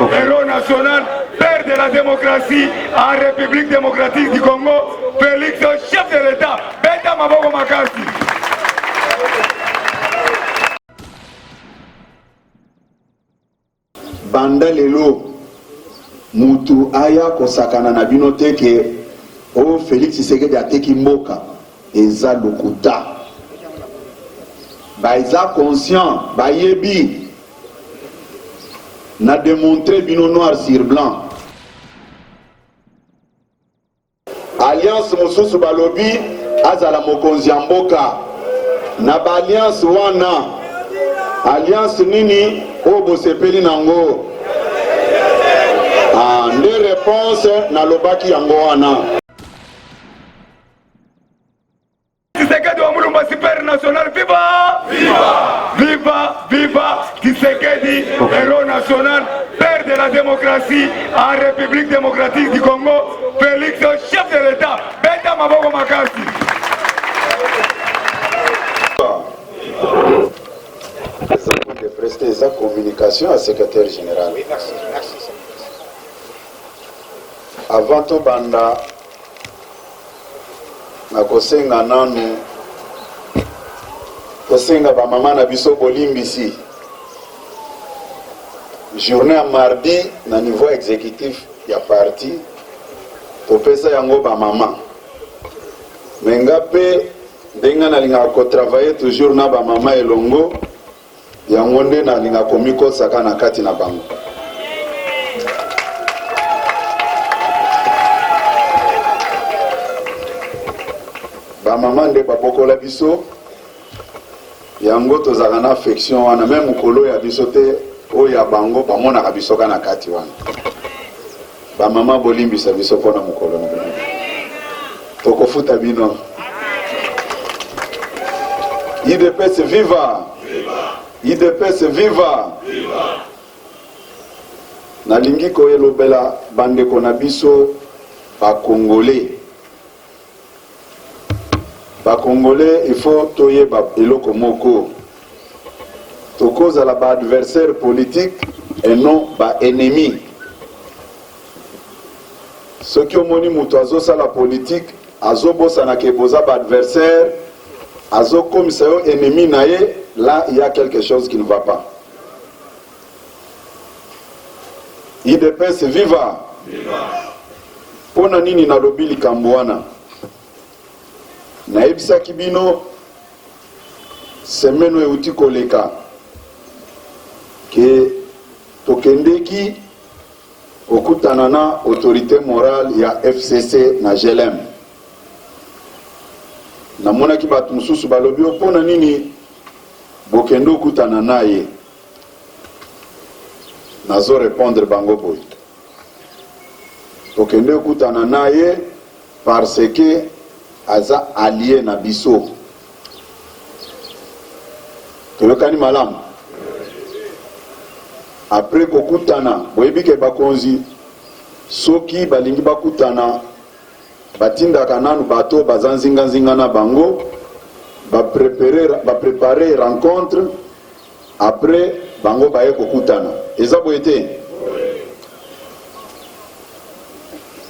héros national, père de la démocratie en République démocratique du Congo, Félix, chef de l'État. Beta maboko makasi. Banda lelo mutu aya kosakana na bino te ke oh Felix Tshisekedi ateki mboka eza lokuta. Ba eza conscient bayebi na demontrer bino noir sur blanc. Alliance mosusu balobi azala mokonzi ya mboka na ba alliance wana. Alliance nini oyo bosepeli nango? Ah, nde reponse nalobaki yango wana. Tshisekedi wa Mulumba super national viva viva viva viva Tshisekedi héros national père de la démocratie en République démocratique du Congo Félix chef de l'État beta maboko makasi. Eza point de presse te, eza communication ya secrétaire général. Oui, merci, merci. Avant tobanda Nakosenga nanu tosenga ba mama na biso bolimbisi. Journee ya mardi na niveau executif ya parti topesa yango ba mama. Mais nga pe ndenge nalingaka ko travailler toujours na ba mama elongo, Yango nde nalinga komikosaka na kati na bango. Bamama nde babokola biso, yango tozalaka na affection wana, meme mokolo ya biso te, oyo ya bango bamonaka biso kaka na kati wana. Bamama bolimbisa biso mpo na mokolo na bino, tokofuta bino. Udps viva! Udps viva! Nalingi koelobela bandeko na biso ba Congolais. Ba Congolais il faut toyeba eloko moko, tokozala ba adversaires politiques et non ba ennemis. Soki omoni moto azosala politique azobosana ke boza ba adversaires, azokomisa yo ennemi na ye, là il y a quelque chose qui ne va pas. Udps viva! Mpo na nini nalobi likambo wana? Nayebisaki bino semaine oyo euti koleka ke tokendeki kokutana na autorite morale ya FCC na GLM. Namonaki bato mosusu balobi o mpo na nini bokende okutana na ye? Nazo repondre bango boye, tokende okutana na ye parce que aza allie na biso. Toyokani malamu? Après kokutana, boyebi ke bakonzi soki balingi bakutana batindaka nanu bato baza nzinga nzinga na bango ba preparer, ba preparer rencontre après bango baye kokutana. Eza boye te?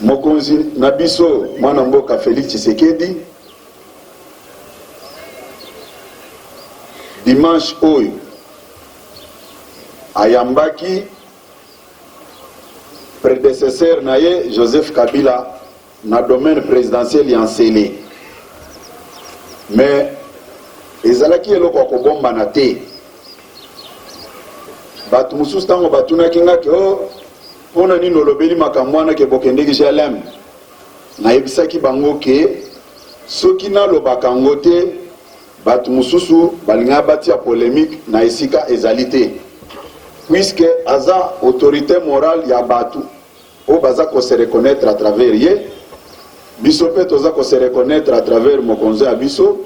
Mokonzi na biso mwana mboka Felix Tshisekedi dimanche oyo ayambaki predecesseur na ye Joseph Kabila na domaine presidentiel ya Nsele, mais ezalaki eloko ya kobombana te. Bato mosusu ntango batunaki nga ke oh, mpo na nini olobeli makambo wana ke bokendeki GLM, nayebisaki bango ke soki nalobaka yango te, bato mosusu balingaka batia polemique na esika ezali te, puisque aza autorite morale ya bato oyo baza ko se reconnaitre à travers ye, biso pe toza ko se reconnaitre à travers mokonzi ya biso.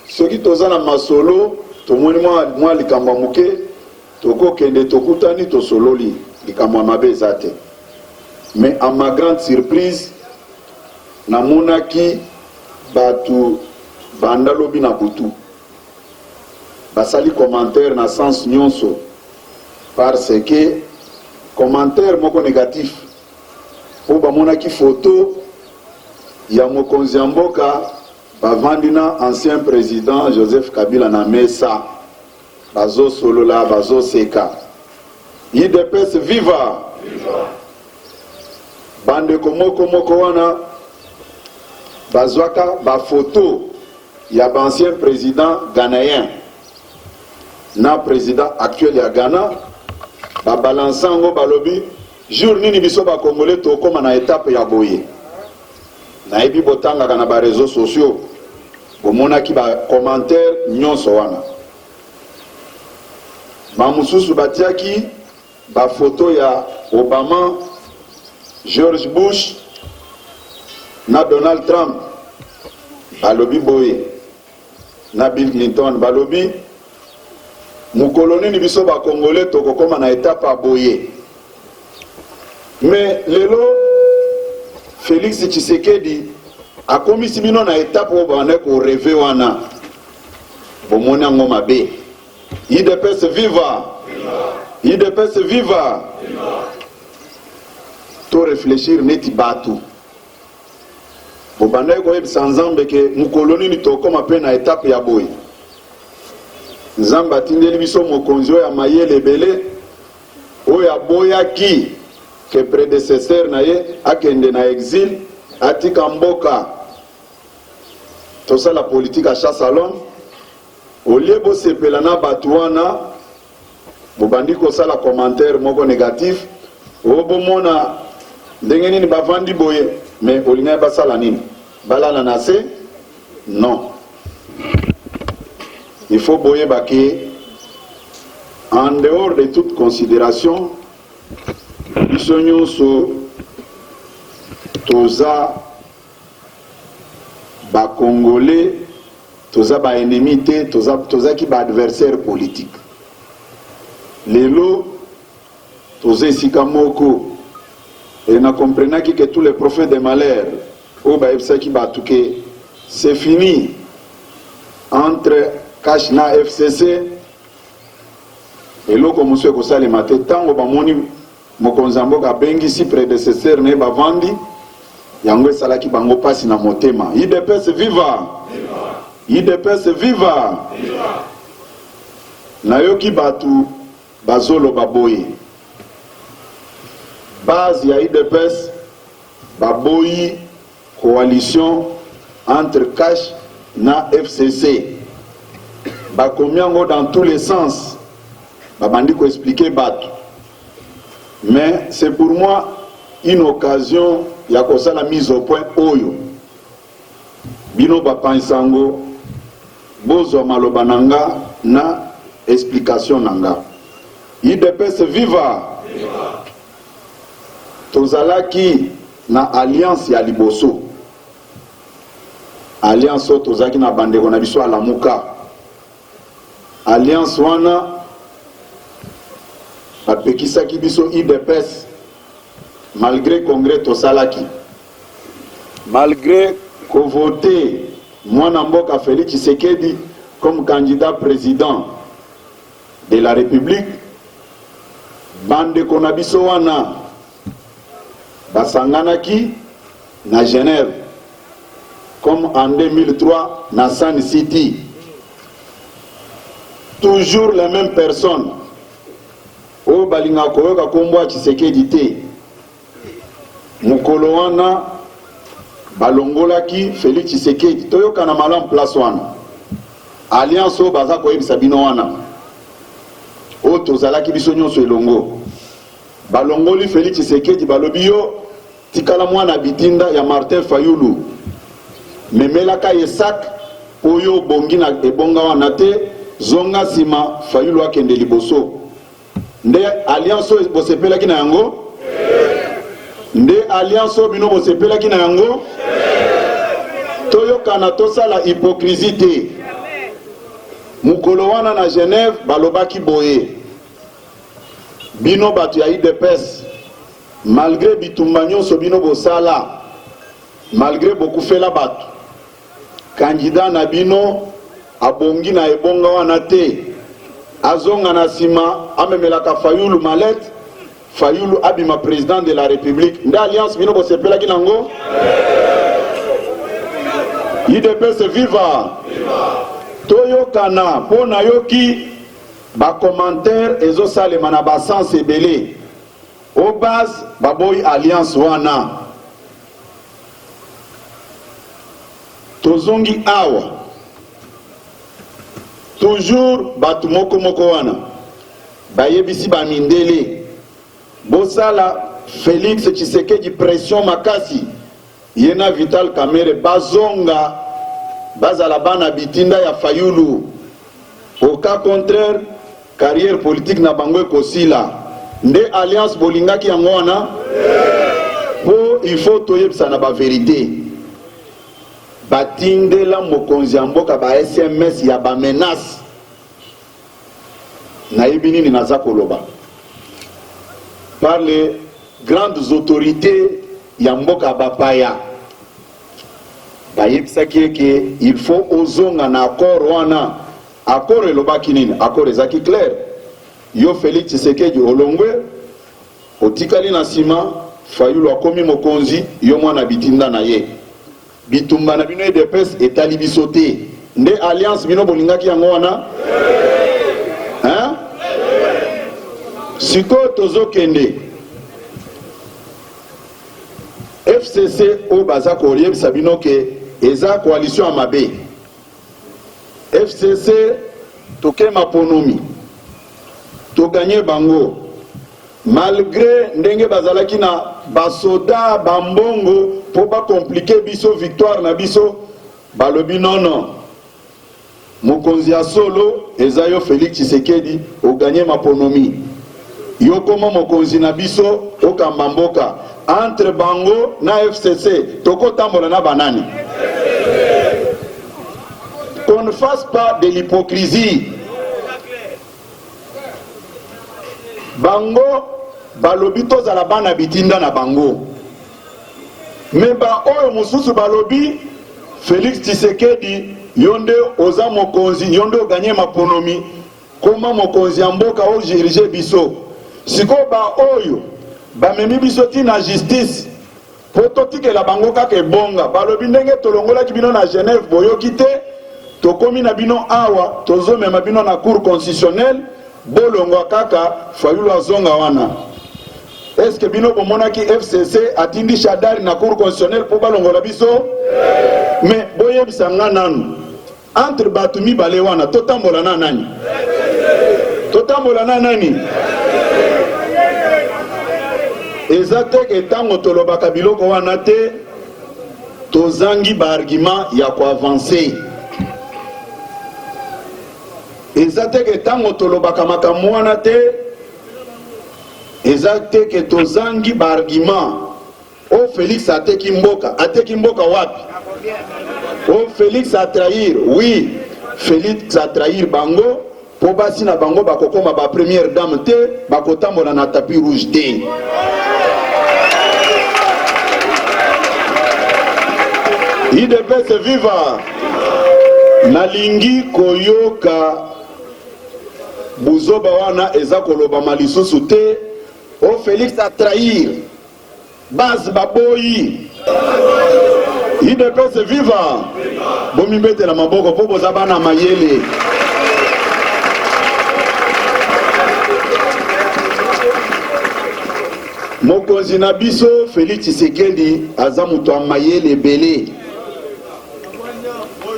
Soki toza na masolo, tomoni mwa, mwa likambo ya moke, tokokende tokutani, tosololi, likambo ya mabe eza te. Mais à ma grande surprise, namonaki bato banda lobi na butu basali commentaire na sens nyonso parce que. commentaire moko negatif po bamonaki photo ya mokonzi ya mboka bavandi na ancien president Joseph Kabila na mesa bazosolola bazoseka. Udps viva! Bandeko moko moko wana bazwaka ba photo ya ba ancien president ghanéen na president actuel ya Ghana, ba balansa yango, balobi jour nini biso ba congolais tokoma na etape ya boye. Nayebi botangaka na ba reseaux sociaux, bomonaki ba commentaire nyonso wana. Ba mosusu batiaki ba photo ya Obama, George Bush na Donald Trump, balobi boye na Bill Clinton, balobi mokolo nini biso ba congolais tokokoma na etape ya boye. Mais lelo Felix Tshisekedi akomisi bino na etape oyo babandaki ko reve wana, bomoni yango mabe. Udps viva! Udps viva! To reflechir neti batu. Bobandaki koyebisa Nzambe ke mokolo nini tokoma pe na etape ya boye. Nzambe atindeli biso mokonzi oyo ya mayele ebele, oyo aboyaki ke predecesseur na ye akende na exil, atika mboka. Tosala politique ya chasse à l'homme. Au lieu bosepela na batu wana, bobandi kosala commentaire moko negatif, oh bomona ndenge nini bavandi boye, mais olingaki basala nini? Balala na se? Non. Il faut boyeba ke en dehors de toute consideration, biso nyonso toza ba congolais, toza ba ennemis te, tozaki ba adversaires politiques. Lelo toza esika moko et na comprenaki que tous les prophètes de malheur oyo bayebisaki bato ke c'est fini entre CACH na FCC, eloko mosusu ekosalema te. Tango bamoni mokonzi ya mboka abengisi predecesseur na ye bavandi, yango esalaki bango pasi na motema. Udps viva! Udps viva! Nayoki batu bazoloba boye, base ya Udps baboyi coalition entre CACH na FCC, bakomi yango dans tous les sens, babandi ko expliquer batu, mais c'est pour moi une occasion ya kosala mise au point oyo bino bapanzi sango bozwa maloba na nga na explication na nga. Udps viva! Tozalaki na alliance ya liboso, alliance oyo tozalaki na bandeko na biso ya Lamuka. Alliance wana bapekisaki biso Udps malgre congrès tosalaki, malgre kovote mwana mboka Felix Tshisekedi comme candidat president de la Republique, bandeko na biso wana basanganaki na Genève comme en 2003 na Sun City, toujours les mêmes personnes oyo balingaka koyoka kombo ya Tshisekedi te. Mokolo wana balongolaki Felix Tshisekedi, toyokana malamu place wana, alliance oyo baza koyebisa bino wana, oyo tozalaki biso nyonso elongo, balongoli Felix Tshisekedi, balobi yo tikala mwana bitinda ya Martin Fayulu, memelaka ye sac oyo obongi na ebonga wana te, zonga nsima, Fayulu akende liboso. Nde alliance oyo bosepelaki na yango? Nde alliance oyo bino bosepelaki na yango? Toyokana, tosala hypocrisie te. Mokolo wana na Genève balobaki boye, bino bato ya udps, malgre bitumba nyonso bino bosala, malgre bokufela bato, Candidat na bino abongi na ebonga wana te, azonga na sima amemelaka Fayulu mallette, Fayulu abima president de la Republique. Nde alliance bino bosepelaki nango? Udps viva! Toyokana mpo nayoki ba commentaires ezosalema na ba sens ebele. Au base baboyi alliance wana. Tozongi awa toujours batu moko moko wana bayebisi ba mindele bosala Felix Tshisekedi pression makasi ye na Vital Kamerhe bazonga bazala bana bitinda ya Fayulu au cas contraire carrière politique na bango ekosila nde alliance bolingaki yango wana po il faut toyebisana ba verite batindela mokonzi ya mboka ba sms ya ba menace nayebi nini naza koloba par les grandes autorités ya mboka bapaya bayebisaki ye ke il faut ozonga na accord wana Accord elobaki nini? Accord ezaki clair. Yo Felix Tshisekedi olongwe, otikali na sima, Fayulu akomi mokonzi, yo mwana bitinda na ye. Bitumba na bino udps etali biso te. Nde alliance bino bolingaki yango wana? Hein? Sikoyo tozokende FCC oyo baza koyebisa bino ke eza coalition ya mabe. FCC toke maponomi to gagner bango malgre ndenge bazalaki na basoda ba mbongo po ba compliquer biso victoire na biso balobi non non mokonzi ya solo eza yo Felix Tshisekedi o gagner maponomi yo koma mokonzi na biso okamba mboka entre bango na FCC tokotambola na banani? Qu'on ne fasse pas de l'hypocrisie. Bango balobi tozala bana bitinda na bango, me ba oyo mosusu balobi Felix Tshisekedi yo nde oza mokonzi, yo nde oganye maponomi, Koma mokonzi ya mboka o dirige biso. Sikoyo ba oyo bamemi biso ti na justice po totikela bango kaka ebonga balobi ndenge tolongolaki bino na Genève boyoki te tokomi na bino awa tozomema bino na cour constitutionnelle bolongwa kaka Fayulu azonga wana. Est ce que bino bomonaki FCC atindi Shadary na cour constitutionnelle po balongola biso? Mais boyebisa nga nanu Entre batu mibale wana totambola na nani? Totambola na nani? Eza te ke tango tolobaka biloko wana te tozangi ba argument ya ko avancer. Eza te ke tango tolobaka makambo wana te eza te ke tozangi ba argument. Oh Felix ateki mboka, ateki mboka wapi? Oh Felix a trahir, oui Felix a trahir bango po basi na bango bakokoma ba première dame te, bakotambola na tapis rouge te. Udps viva! Nalingi koyoka buzoba wana eza kolobama lisusu te. Oh Felix a trahir. Base baboyi. Udps viva! Bomibetela maboko po boza bana mayele. Mokonzi na biso Felix Tshisekedi aza moto ya mayele ebele,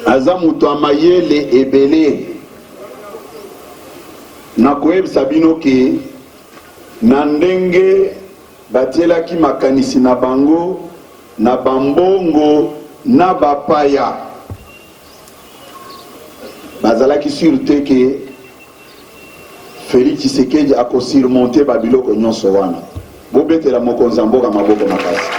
aza moto ya mayele ebele. Nakoyebisa bino ke na ndenge Batielaki makanisi na bango na bambongo na bapaya. Bazalaki sur te que Felix Tshisekedi ako surmonter ba biloko nyonso wana. Bobetela mokonzi ya mboka maboko makasi.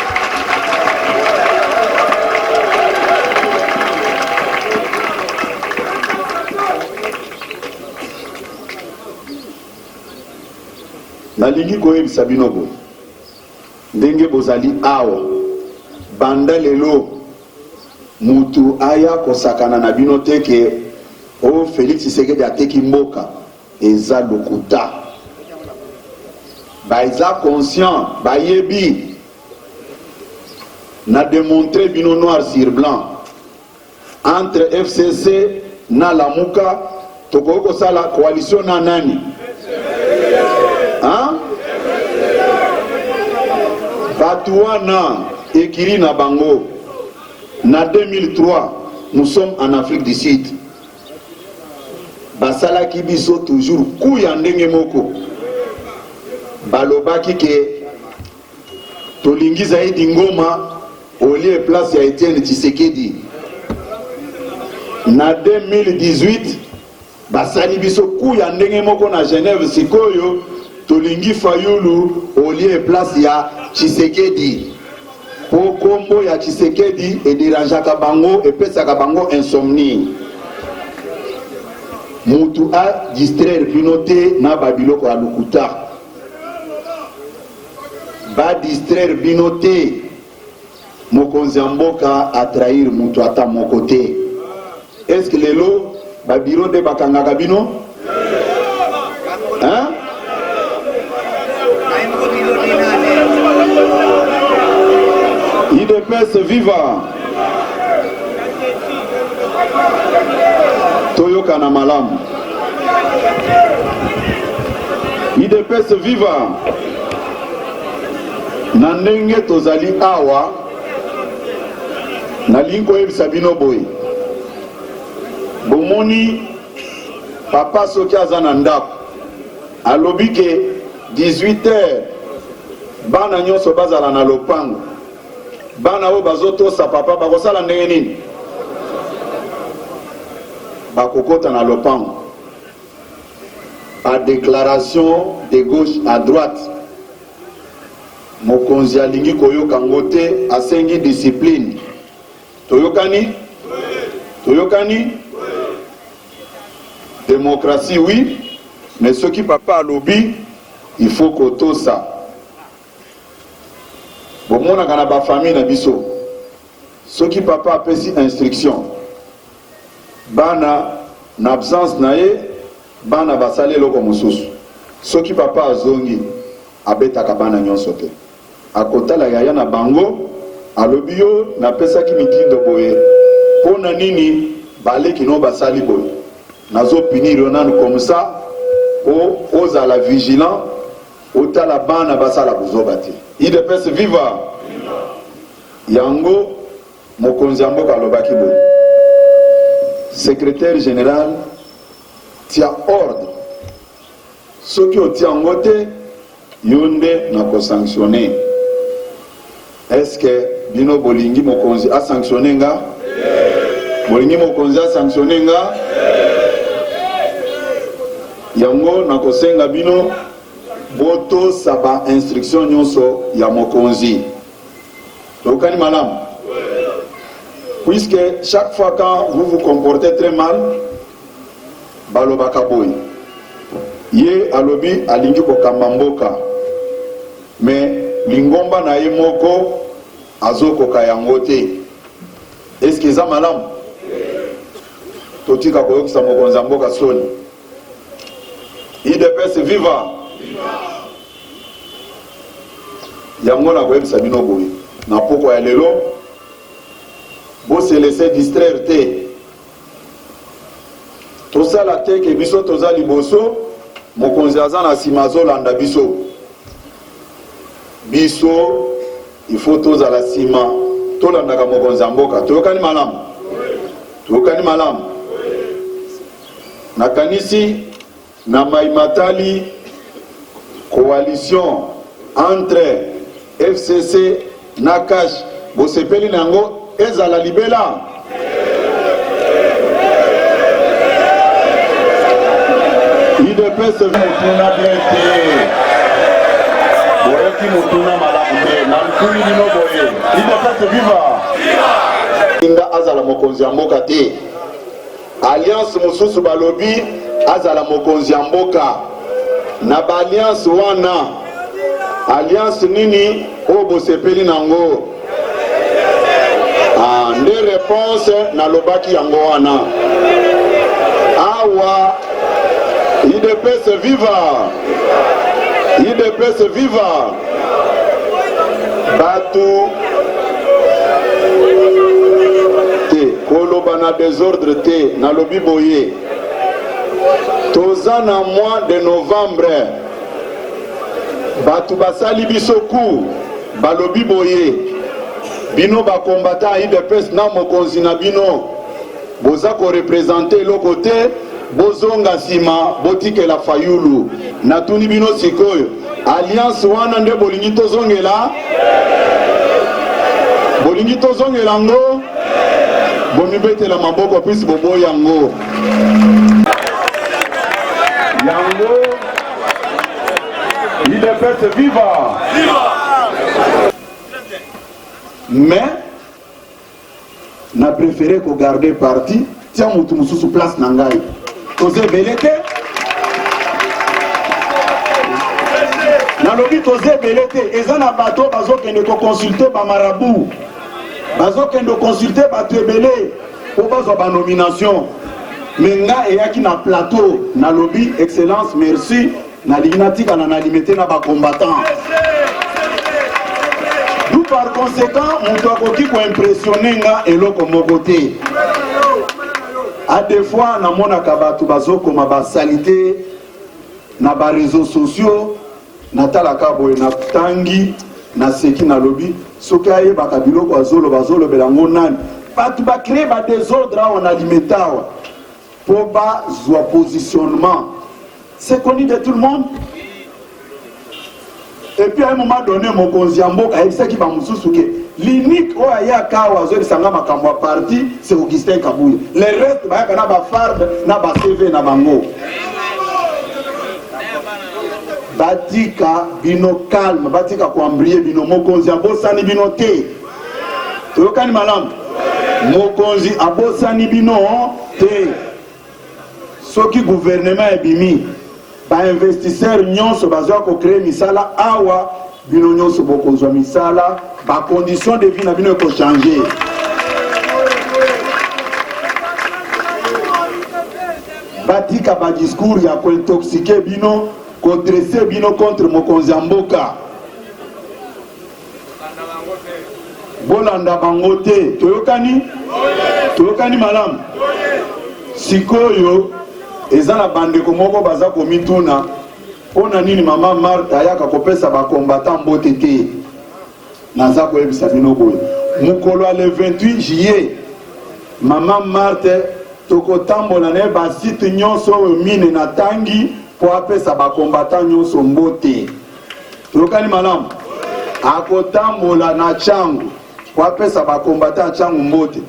Nalingi koyebisa bino boye, ndenge bozali awa, banda lelo mutu aya kosakana na bino te ke oh Felix Tshisekedi ateki mboka, eza lokuta. Baza conscient, bayebi. Na demontrer bino noir sur blanc. Entre FCC na Lamuka tokoki kosala coalition na nani? Hein? Bato wana ekiri na bango na 2003 nous sommes en Afrique du Sud basalaki biso toujours coup ya ndenge moko balobaki ke Tolingi Zaidi Ngoma au lieu place ya Etienne Tshisekedi. Na 2018 basali biso coup ya ndenge moko na Genève, sikoyo tolingi Fayulu au lieu place ya Tshisekedi po kombo ya Tshisekedi ederangeaka bango, epesaka bango insomnie. Mutu a distraire bino te na ba biloko ya lokuta. Ba distraire bino te, mokonzi ya mboka a trahir mutu ata moko te. Est ce que lelo ba bureau nde bakangaka bino? Hein? Udps viva! Toyokana malamu. Udps viva! Na ndenge tozali awa, nalingi koyebisa bino boye, bomoni papa soki aza na ndako alobi ke 18 heures bana nyonso bazala na lopango, bana oyo bazotosa papa bakosala ndenge nini? Bakokota na lopango. Ba declaration de gauche à droite, mokonzi alingi koyoka ngo te, asengi discipline. Toyokani? Toyokani? Democratie oui, mais soki papa alobi il faut kotosa. Bomonaka na ba famille na biso, soki papa apesi instruction Bana na absence na ye bana basali eloko mosusu soki papa azongi abetaka bana nyonso te akotala yaya na bango alobi yo napesaki mitindo boye po na nini baleki no basali boye nazo punir yo nanu comme ça po ozala vigilant otala bana basala buzoba te udps viva yango Mokonzi ya mboka alobaki boye, Secretaire general, tia ordre, soki otia yango te, yo nde nako sanctionner. Est-ce que bino bolingi mokonzi a sanctionner nga? Bolingi mokonzi a sanctionner nga? Yango nakosenga bino botosa ba instructions nyonso ya mokonzi. Toyokani malamu? Puisque chaque fois quand vous vous comportez très mal, balobaka boye. Ye alobi alingi kokamba mboka, mais lingomba na ye moko azokoka yango te. Est-ce que eza malamu? Totika koyokisa mokonzi ya mboka soni. Udps viva! Yango nakoyebisa bino boye na pokwa ya lelo, bo se laisser distraire te. Tosala te ke biso toza liboso, mokonzi aza na sima azolanda biso. Biso il faut tozala sima, tolandaka mokonzi ya mboka. Toyokani malamu? Toyokani malamu? Nakanisi Na mayi matali coalition entre FCC na Cach bosepeli na yango ezala libela? Udps motuna bien te, boyoki motuna malamu te, nalukuli bino boye. Udps viva! Inga azala mokonzi ya mboka te. Alliance mosusu balobi azala mokonzi ya mboka. Na ba alliance wana, alliance nini oyo bosepeli nango? Ah, nde reponse nalobaki yango wana. Awa udps viva! Udps viva! Bato te koloba na desordre te, nalobi boye, toza na mois de novembre, bato basali biso cour, balobi boye, bino ba combattants ya udps na mokonzi na bino Boza ko representer eloko te, bozonga sima botikela Fayulu. Natuni bino sikoyo, alliance wana nde bolingi tozongela? Bolingi tozongela ngo? Bomibetela maboko puis boboyi yango. Yango UDPS viva! Viva! Mais Na prefere ko garder parti, tia mutu mususu place na ngai. Toza ebele te. Nalobi toza ebele te, eza na bato bazokende ko consulter ba marabout. Bazokende consulter bato ebele po bazwa ba nomination. Mais nga eyaki na plateau, nalobi excellence merci. Nalingi natikala na limete na ba combattants. D'où par conséquent moto akoki ko impressionner nga eloko moko te. A des fois namonaka bato bazokoma ba salite na ba réseaux sociaux, natalaka boye natangi naseki nalobi soki ayebaka biloko azoloba azolobela yango nani? Bato ba créer ba desordre awa na limete awa po bazwa positionnement. C'est connu de tout le monde. Et puis à un moment donné, mokonzi ya mboka ayebisaki ba mosusu ke l'unique oyo ayaka awa azoyebisa nga makambo ya parti, c'est Augustin Kabuya. Le reste bayaka na ba farde na ba CV na bango. Batika bino calme, batika koambrie bino. Mokonzi abosani bino te. Toyokani malamu? Mokonzi abosani bino te. Soki gouvernement ebimi, ba investisseurs nyonso bazwa ko creer misala awa, bino nyonso bokozwa misala, ba conditions de vie na bino eko changer. Batika ba discours ya ko intoxiquer bino, ko dresser bino contre mokonzi ya mboka. Bolanda bango te. Toyokani? Toyokani malamu? Sikoyo eza na bandeko moko baza komituna mpo na nini mama Marthe ayaka kopesa ba combattants mbote te. Naza koyebisa bino boye, mokolo ya le 28 juillet mama Marthe tokotambola na ye ba site nyonso oyo mine natangi mpo apesa ba combattants nyonso mbote. Toyokani malamu? Akotambola na Tshangu po apesa ba combattants ya Tshangu mbote.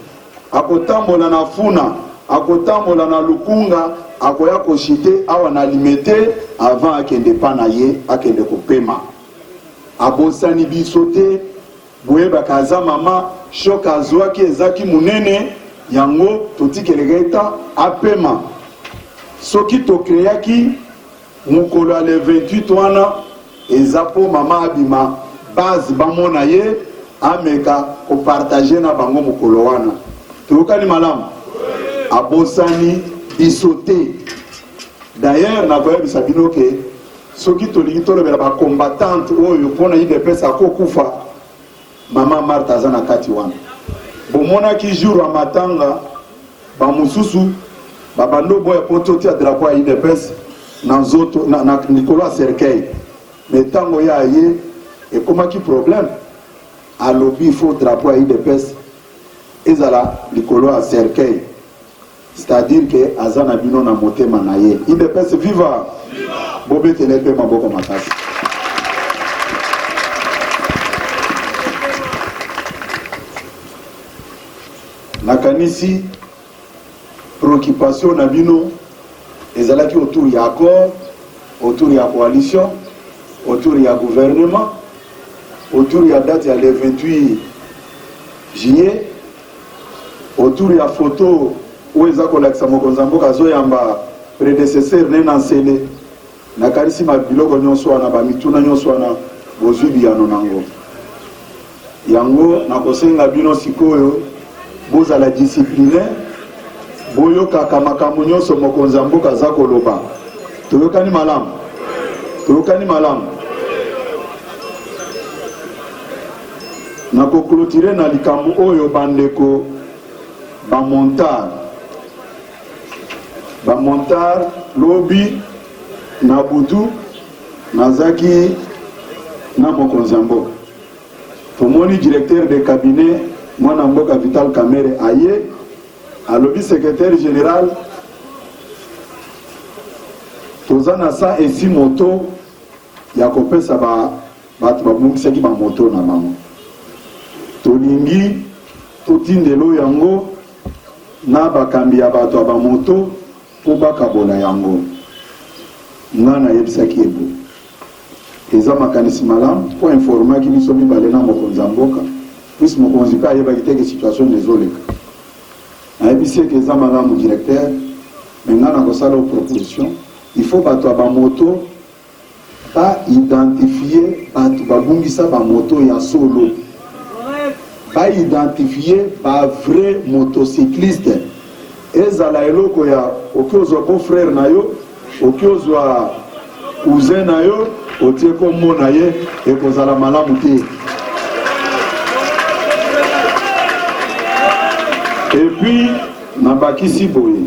Akotambola na Funa, akotambola na Lukunga, akoya ko chuter awa na Limete avant akende epa na ye akende kopema. Abosani biso te, boyebaka aza mama, choc azuaki ezaki munene, yango totikeleka ye temps apema. Soki to creaki Mokolo ya le 28 wana eza po mama abima base bamona ye ameka ko partager na bango mokolo wana. Toyokani malamu? Abosani biso te. D'ailleurs nakoyebisa bino ke soki tolingi tolobela ba combattantes oyo pona udps akokufa, Maman Marthe aza na kati wana. Bomonaki jour ya matanga ba mosusu ba bandi oboya po totia drapeau ya udps na nzoto na, na likolo ya cercueil. Mais tango ye aye ekomaki problème, alobi faut drapeau ya udps ezala likolo ya cercueil. C'est-à-dire que aza na bino na motema na ye. Udps viva! Bobetela ye pe maboko makasi. Nakanisi preoccupation na bino ezalaki autour ya accord, autour ya coalition, autour ya gouvernement, autour ya date ya le 28 juillet. Autour ya photo oyo eza kolakisa mokonzi ya mboka azoyamba predecesseur ne na Nsele, nakanisi ma biloko nyonso wana, ba mituna nyonso wana bozwi biyano nango. Yango nakosenga bino sikoyo bozala discipline, boyokaka makambo nyonso mokonzi ya mboka aza koloba. Toyokani malamu? Toyokani malamu? Nako cloturer na likambo oyo bandeko ba montard ba montard lobi na butu nazaki na mokonzi ya mboka tomoni directeur de cabinet mwana mboka Vital Kamerhe aye alobi secretaire general toza na 106 moto ya kopesa ba Bato babungisaki ba moto na bango. Tolingi totindelo yango na bakambi ya bato ya ba moto mpo bakabola yango. Nga nayebisaki ye boye, Eza makanisi malamu mpo a informaki biso mibale na mokonzi ya mboka, puis mokonzi mpe ayebaki te ke situation nini ezoleka. Nayebisi ye ke eza malamu directeur, mais nga nakosala yo proposition, il faut bato ya ba moto Ba identifier batu babungisa ba moto ya solo. Ba identifier ba vrai motocycliste. Ezala eloko ya oki ozwa beau frère na yo, oki ozwa cousin na yo, otie kombo na ye, ekozala malamu te. Et puis nabakisi boye.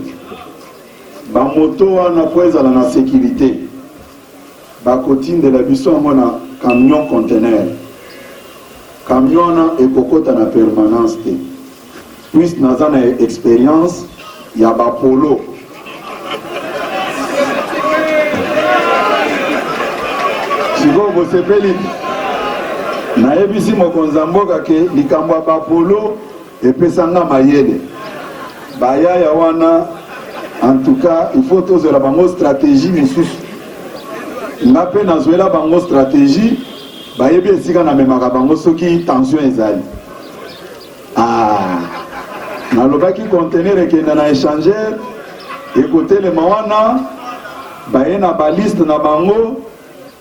Ba moto wana po ezala na securite bakotindela biso yango na camion conteneur. Camion wana ekokota na permanence te puis naza na experience ya ba polo. Sikoyo bosepeli? Nayebisi mokonzi ya mboka ke likambo ya ba polo Epesa nga mayele ba yaya wana en tout cas il faut tozwela bango strategie mosusu nga pe nazwela bango strategie bayebi esika namemaka bango soki tension ezali ah, nalobaki conteneur ekenda na échangeur ekotelema wana baye na baliste na bango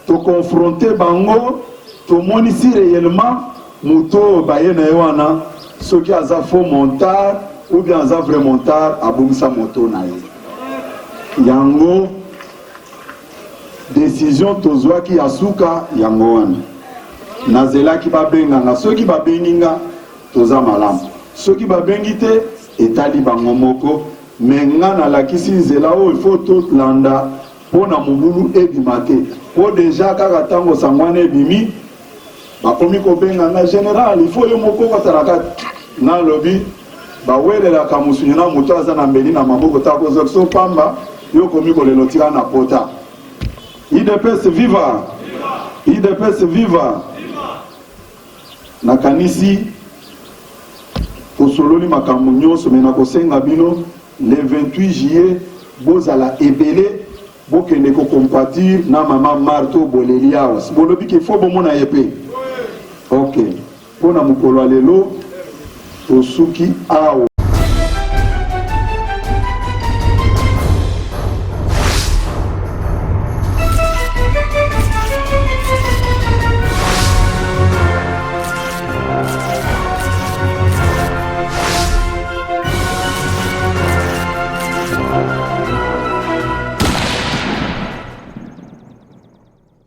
To confronter bango tomonisi reellement moto oyo baye na ye wana soki aza faux montard ou bien aza vrai montard abongisa moto na ye. Yango decision tozwaki ya suka yango wana. Nazelaki babenga nga, soki babengi nga toza malamu, soki babengi te etali bango moko, mais nga nalakisi nzela oyo il faut tolanda Pona mobulu ebima te po dejà kaka tango sango wana ebimi bakomi kobenga nga general il faut yo moko okota na kati nga alobi bawelelaka mosuni na moto aza na mbeli na maboko ta kozwa biso pamba yo okomi kolela otika na pota udps viva udps viva Nakanisi tosololi makambo nionso mais nakosenga bino le 28 juillet bozala ebele bokende ko compatir na mama Marthe oyo boleli awa si bolobi ke faut bomona ye pe ok pona mokolo ya lelo tosuki awa.